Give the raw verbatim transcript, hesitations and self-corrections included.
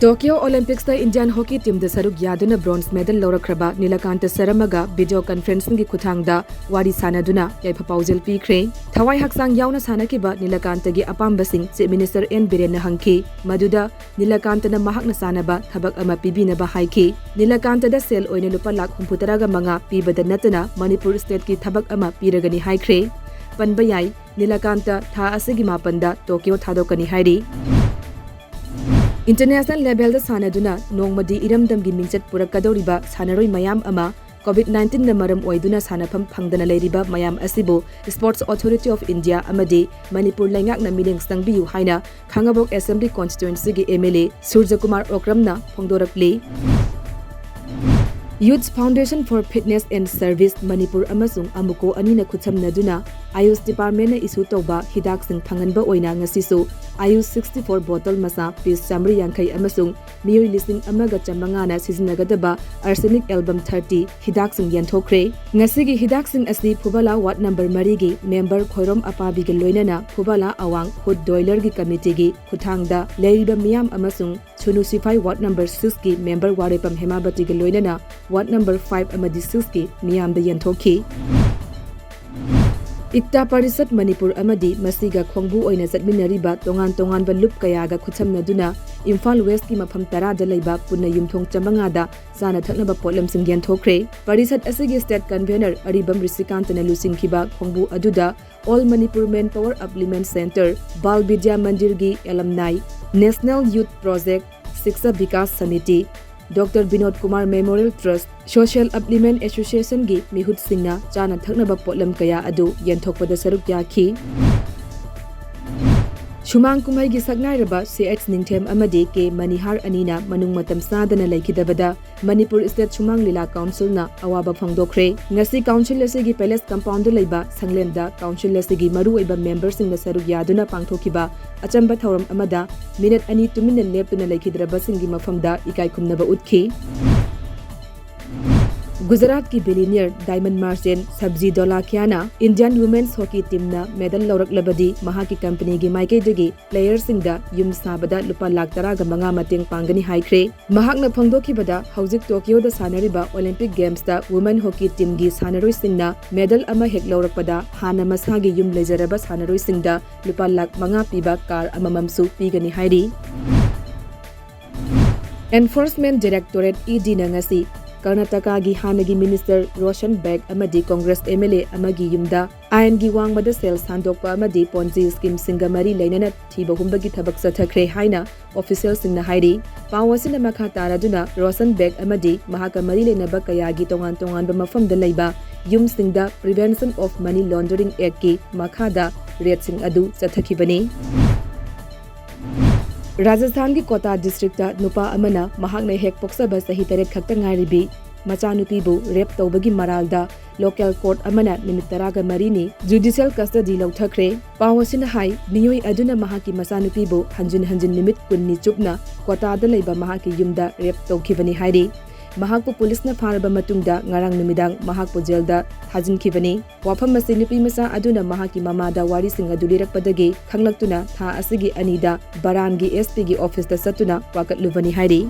Tokyo Olympics ꯇ Indian hockey team ꯗ ꯁꯔꯨꯛ ꯌꯥꯗꯨꯅ bronze medal ꯂꯧꯔꯛꯈ꯭ꯔꯕ Nilakanta ꯁꯔꯃꯒ video conferencing ꯒꯤ ꯈꯨꯠꯊꯥꯡꯗ ꯋꯥꯔꯤ ꯁꯥꯅꯗꯨꯅ ꯌꯥꯏꯐ ꯄꯥꯎꯖꯦꯜ ꯄꯤꯈ꯭ꯔꯦ꯫ ꯊꯋꯥꯏ ꯍꯛꯆꯥꯡ ꯌꯥꯎꯅ ꯁꯥꯟꯅꯈꯤꯕ ꯅꯤꯂꯀꯥꯟꯇꯒꯤ ꯑꯄꯥꯝꯕꯁꯤꯡ Chief Minister ꯑꯦꯟ ꯕꯤꯔꯦꯟꯅ ꯍꯪꯈꯤ꯫ ꯃꯗꯨꯗ ꯅꯤꯂꯀꯥꯟꯇꯅ ꯃꯍꯥꯛꯅ ꯆꯥꯅꯕ ꯊꯕꯛ ꯑꯃ ꯄꯤꯕꯤꯅꯕ ꯍꯥꯏꯈꯤ꯫ ꯅꯤꯂꯀꯥꯟꯇꯗ ꯁꯦꯜ ꯑꯣꯏꯅ ꯂꯨꯄꯥ ꯂꯥꯈ ꯍꯨꯝꯐꯨ ꯇꯔꯥꯒ ꯃꯉꯥ ꯄꯤꯕꯗ ꯅꯠꯇꯅ ꯃꯅꯤꯄꯨꯔ state ꯀꯤ ꯊꯕꯛ ꯑꯃ ꯄꯤꯔꯒꯅꯤ ꯍꯥꯏꯈ꯭ꯔꯦ꯫ ꯄꯟꯕ ꯌꯥꯏ, ꯅꯤꯂꯀꯥꯟꯇ ꯊꯥ ꯑꯁꯤꯒꯤ ꯃꯥꯄꯟꯗ ꯇꯣꯀꯤꯌꯣ ꯊꯥꯗꯣꯛꯀꯅꯤ ꯍꯥꯏꯔꯤ꯫ International level ꯗ ꯁꯥꯟꯅꯗꯨꯅ ꯅꯣꯡꯃꯗꯤ ꯏꯔꯝꯗꯝꯒꯤ ꯃꯤꯡꯆꯠ ꯄꯨꯔꯛꯀꯗꯧꯔꯤꯕ ꯁꯥꯟꯅꯔꯣꯏ ꯃꯌꯥꯝ ꯑꯃ COVID nineteen ꯅ ꯃꯔꯝ ꯑꯣꯏꯗꯨꯅ ꯁꯥꯟꯅꯐꯝ ꯐꯪꯗꯅ ꯂꯩꯔꯤꯕ ꯃꯌꯥꯝ ꯑꯁꯤꯕꯨ Sports Authority of India ꯑꯃꯗꯤ ꯃꯅꯤꯄꯨꯔ ꯂꯩꯉꯥꯛꯅ ꯃꯤꯠꯌꯦꯡ ꯆꯪꯕꯤꯌꯨ ꯍꯥꯏꯅ ꯈꯥꯡꯉꯕꯣꯛ Assembly Constituency ꯒꯤ MLA ꯁꯨꯔꯖꯀꯨꯃꯥꯔ ꯑꯣꯀ꯭ꯔꯝꯅ ꯐꯣꯡꯗꯣꯔꯛꯂꯤ꯫ Youth Foundation for Fitness and Service Manipur ꯑꯃꯁꯨꯡ ꯑꯃꯨꯀꯣ ꯑꯅꯤꯅ ꯈꯨꯠꯁꯝꯅꯗꯨꯅ AYUSH department ꯅ issue ꯇꯧꯕ ꯍꯤꯗꯥꯛꯁꯤꯡ ꯐꯪꯍꯟꯕ ꯑꯣꯏꯅ ꯉꯁꯤꯁꯨ AYUSH sixty four bottle ꯃꯆꯥ piece ꯆꯥꯃꯔꯤ ꯌꯥꯡꯈꯩ ꯑꯃꯁꯨꯡ ꯃꯤꯑꯣꯏ ꯂꯤꯁꯤꯡ ꯑꯃꯒ ꯆꯥꯃꯉꯥꯅ ꯁꯤꯖꯤꯟꯅꯒꯗꯕ Arsenic Album thirty ꯍꯤꯗꯥꯛꯁꯤꯡ ꯌꯦꯟꯊꯣꯛꯈ꯭ꯔꯦ꯫ ꯉꯁꯤꯒꯤ ꯍꯤꯗꯥꯛꯁꯤꯡ ꯑꯁꯤ ꯐꯨꯕꯂꯥ ward number ꯃꯔꯤꯒꯤ member ꯈꯣꯏꯔꯣꯝ ꯑꯄꯥꯕꯤꯒ ꯂꯣꯏꯅꯅ ꯐꯨꯕꯂꯥ ꯑꯋꯥꯡ ꯍꯨꯠ ꯗꯣꯏꯂꯔꯒꯤ committee ꯒꯤ ꯈꯨꯠꯊꯥꯡꯗ ꯂꯩꯔꯤꯕ ꯃꯤꯌꯥꯝ ꯑꯃꯁꯨꯡ ꯁꯨꯅꯨ ꯁꯤꯐꯥꯏ ward number six ꯀꯤ member ꯋꯥꯔꯦꯄꯝ ꯍꯦꯃꯥꯕꯇꯤꯒ ꯂꯣꯏꯅꯅ ward number five ꯑꯃꯗꯤ six ꯀꯤ ꯃꯤꯌꯥꯝꯗ ꯌꯦꯟꯊꯣꯛꯈꯤ꯫ ꯏꯛꯇꯥ ꯄꯔꯤꯁꯠ ꯃꯅꯤꯄꯨꯔ ꯑꯃꯗꯤ ꯃꯁꯤꯒ ꯈꯣꯡꯕꯨ ꯑꯣꯏꯅ ꯆꯠꯃꯤꯟꯅꯔꯤꯕ ꯇꯣꯉꯥꯟ ꯇꯣꯉꯥꯟꯕ ꯂꯨꯞ ꯀꯌꯥꯒ ꯈꯨꯠꯁꯝꯅꯗꯨꯅ ꯏꯝꯐꯥꯜ West ꯀꯤ ꯃꯐꯝ ꯇꯔꯥꯗ ꯂꯩꯕ ꯄꯨꯟꯅ ꯌꯨꯝꯊꯣꯡ ꯆꯥꯃꯉꯥꯗ ꯆꯥꯅ ꯊꯛꯅꯕ ꯄꯣꯠꯂꯝꯁꯤꯡ ꯌꯦꯟꯊꯣꯛꯈ꯭ꯔꯦ꯫ ꯄꯔꯤꯁꯠ ꯑꯁꯤꯒꯤ state convener ꯑꯔꯤꯕꯝ ꯔꯤꯁꯤꯀꯥꯟꯇꯅ ꯂꯨꯆꯤꯡꯈꯤꯕ ꯈꯣꯡꯕꯨ ꯑꯗꯨꯗ All Manipur Manpower Upliftment Centre, Bal Vidya Mandir ꯒꯤ alumni, National Youth Project, Shiksha Vikas Samiti, Doctor Binod Kumar Memorial Trust, Social Upliftment Association ꯒꯤ ꯃꯤꯍꯨꯠꯁꯤꯡꯅ ꯆꯥꯅ ꯊꯛꯅꯕ ꯄꯣꯠꯂꯝ ꯀꯌꯥ ꯑꯗꯨ ꯌꯦꯟꯊꯣꯛꯄꯗ ꯁꯔꯨꯛ ꯌꯥꯈꯤ꯫ ꯁꯨꯃꯥꯡ ꯀꯨꯝꯍꯩꯒꯤ ꯁꯛꯅꯥꯏꯔꯕ ꯁꯤ ꯑꯩꯆ ꯅꯤꯡꯊꯦꯝ ꯑꯃꯗꯤ ꯀꯦ ꯃꯅꯤꯍꯥꯔ ꯑꯅꯤꯅ ꯃꯅꯨꯡ ꯃꯇꯝ ꯆꯥꯗꯅ ꯂꯩꯈꯤꯗꯕꯗ ꯃꯅꯤꯄꯨꯔ State ꯁꯨꯃꯥꯡ ꯂꯤꯂꯥ Council ꯅ ꯑꯋꯥꯕ ꯐꯣꯡꯗꯣꯛꯈ꯭ꯔꯦ꯫ ꯉꯁꯤ Council ꯑꯁꯤꯒꯤ Palace Compound ꯗ ꯂꯩꯕ ꯁꯪꯂꯦꯟꯗ Council ꯑꯁꯤꯒꯤ ꯃꯔꯨꯑꯣꯏꯕ member ꯁꯤꯡꯅ ꯁꯔꯨꯛ ꯌꯥꯗꯨꯅ ꯄꯥꯡꯊꯣꯛꯈꯤꯕ ꯑꯆꯝꯕ ꯊꯧꯔꯝ ꯑꯃꯗ minute ꯑꯅꯤ ꯇꯨꯃꯤꯟꯅ ꯂꯦꯞꯇꯨꯅ ꯂꯩꯈꯤꯗ꯭ꯔꯕꯁꯤꯡꯒꯤ ꯃꯐꯝꯗ ꯏꯀꯥꯏ ꯈꯨꯝꯅꯕ ꯎꯠꯈꯤ꯫ ꯒꯨꯖꯔꯥꯠꯀꯤ billionaire diamond merchant ꯁꯕꯖꯤ ꯗꯣꯂꯥꯈꯤꯌꯥꯅ Indian women's hockey teamꯅ medal ꯂꯧꯔꯛꯂꯕꯗꯤ ꯃꯍꯥꯛꯀꯤ companyꯒꯤ ꯃꯥꯏꯀꯩꯗꯒꯤ playerꯁꯤꯡꯗ ꯌꯨꯝ ꯁꯥꯕꯗ ꯂꯨꯄꯥ ꯂꯥꯈ ꯇꯔꯥꯒ ꯃꯉꯥ ꯃꯇꯦꯡ ꯄꯥꯡꯒꯅꯤ ꯍꯥꯏꯈ꯭ꯔꯦ꯫ ꯃꯍꯥꯛꯅ ꯐꯣꯡꯗꯣꯛꯈꯤꯕꯗ, ꯍꯧꯖꯤꯛ ꯇꯣꯀꯤꯌꯣꯗ ꯁꯥꯟꯅꯔꯤꯕ Olympic Gamesꯇ women hockey teamꯒꯤ ꯁꯥꯟꯅꯔꯣꯏꯁꯤꯡꯅ medal ꯑꯃ ꯍꯦꯛ ꯂꯧꯔꯛꯄꯗ ꯍꯥꯟꯅ ꯃꯁꯥꯒꯤ ꯌꯨꯝ ꯂꯩꯖꯔꯕ ꯁꯥꯟꯅꯔꯣꯏꯁꯤꯡꯗ ꯂꯨꯄꯥ ꯂꯥꯈ ꯃꯉꯥ ꯄꯤꯕ car ꯑꯃꯃꯝꯁꯨ ꯄꯤꯒꯅꯤ ꯍꯥꯏꯔꯤ꯫ Enforcement Directorate, EDꯅ ꯉꯁꯤ ꯀꯔꯅꯥꯇꯀꯥꯒꯤ ꯍꯥꯟꯅꯒꯤ minister ꯔꯣꯁꯟ ꯕꯦꯒ ꯑꯃꯗꯤ Congress MLA ꯑꯃꯒꯤ ꯌꯨꯝꯗ ꯑꯥꯏꯟꯒꯤ ꯋꯥꯡꯃꯗ ꯁꯦꯜ ꯁꯥꯟꯗꯣꯛꯄ ꯑꯃꯗꯤ Ponzi schemeꯁꯤꯡꯒ ꯃꯔꯤ ꯂꯩꯅꯅ ꯊꯤꯕ ꯍꯨꯝꯕꯒꯤ ꯊꯕꯛ ꯆꯠꯊꯈ꯭ꯔꯦ ꯍꯥꯏꯅ officialꯁꯤꯡꯅ ꯍꯥꯏꯔꯤ꯫ ꯄꯥꯎ ꯑꯁꯤꯅ ꯃꯈꯥ ꯇꯥꯔꯗꯨꯅ ꯔꯣꯁꯟ ꯕꯦꯒ ꯑꯃꯗꯤ ꯃꯍꯥꯛꯀ ꯃꯔꯤ ꯂꯩꯅꯕ ꯀꯌꯥꯒꯤ ꯇꯣꯉꯥꯟ ꯇꯣꯉꯥꯟꯕ ꯃꯐꯝꯗ ꯂꯩꯕ ꯌꯨꯝꯁꯤꯡꯗ Prevention of Money Laundering Actꯀꯤ ꯃꯈꯥꯗ raidꯁꯤꯡ ꯑꯗꯨ ꯆꯠꯊꯈꯤꯕꯅꯤ꯫ ꯔꯥꯖꯁꯊꯥꯟꯒꯤ ꯀꯣꯇꯥ districtꯇ ꯅꯨꯄꯥ ꯑꯃꯅ ꯃꯍꯥꯛꯅ ꯍꯦꯛ ꯄꯣꯛꯆꯕ ꯆꯍꯤ ꯇꯔꯦꯠ ꯈꯛꯇ ꯉꯥꯏꯔꯤꯕꯤ ꯃꯆꯥꯅꯨꯄꯤꯕꯨ rape ꯇꯧꯕꯒꯤ ꯃꯔꯥꯜꯗ local court ꯑꯃꯅ ꯅꯨꯃꯤꯠ ꯇꯔꯥꯒ ꯃꯔꯤꯅꯤ judicial custody ꯂꯧꯊꯈ꯭ꯔꯦ꯫ ꯄꯥꯎ ꯑꯁꯤꯅ ꯍꯥꯏ, ꯃꯤꯑꯣꯏ ꯑꯗꯨꯅ ꯃꯍꯥꯛꯀꯤ ꯃꯆꯥꯅꯨꯄꯤꯕꯨ ꯍꯟꯖꯤꯟ ꯍꯟꯖꯤꯟ ꯅꯨꯃꯤꯠ ꯀꯨꯟꯅꯤ ꯆꯨꯞꯅ ꯀꯣꯇꯥꯗ ꯂꯩꯕ ꯃꯍꯥꯛꯀꯤ ꯌꯨꯝꯗ rape ꯇꯧꯈꯤꯕꯅꯤ ꯍꯥꯏꯔꯤ꯫ ꯃꯍꯥꯛꯄꯨ ꯄꯨꯂꯤꯁꯅ ꯐꯥꯔꯕ ꯃꯇꯨꯡꯗ ꯉꯔꯥꯡ ꯅꯨꯃꯤꯗꯥꯡ ꯃꯍꯥꯛꯄꯨ jailꯗ ꯊꯥꯖꯤꯟꯈꯤꯕꯅꯤ꯫ ꯋꯥꯐꯝ ꯑꯁꯤ ꯅꯨꯄꯤꯃꯆꯥ ꯑꯗꯨꯅ ꯃꯍꯥꯛꯀꯤ ꯃꯃꯥꯗ ꯋꯥꯔꯤꯁꯤꯡ ꯑꯗꯨ ꯂꯤꯔꯛꯄꯗꯒꯤ ꯈꯪꯂꯛꯇꯨꯅ ꯊꯥ ꯑꯁꯤꯒꯤ ꯑꯅꯤꯗ ꯕꯔꯥꯟꯒꯤ SPꯒꯤ officeꯇ ꯆꯠꯇꯨꯅ ꯋꯥꯀꯠꯂꯨꯕꯅꯤ ꯍꯥꯏꯔꯤ꯫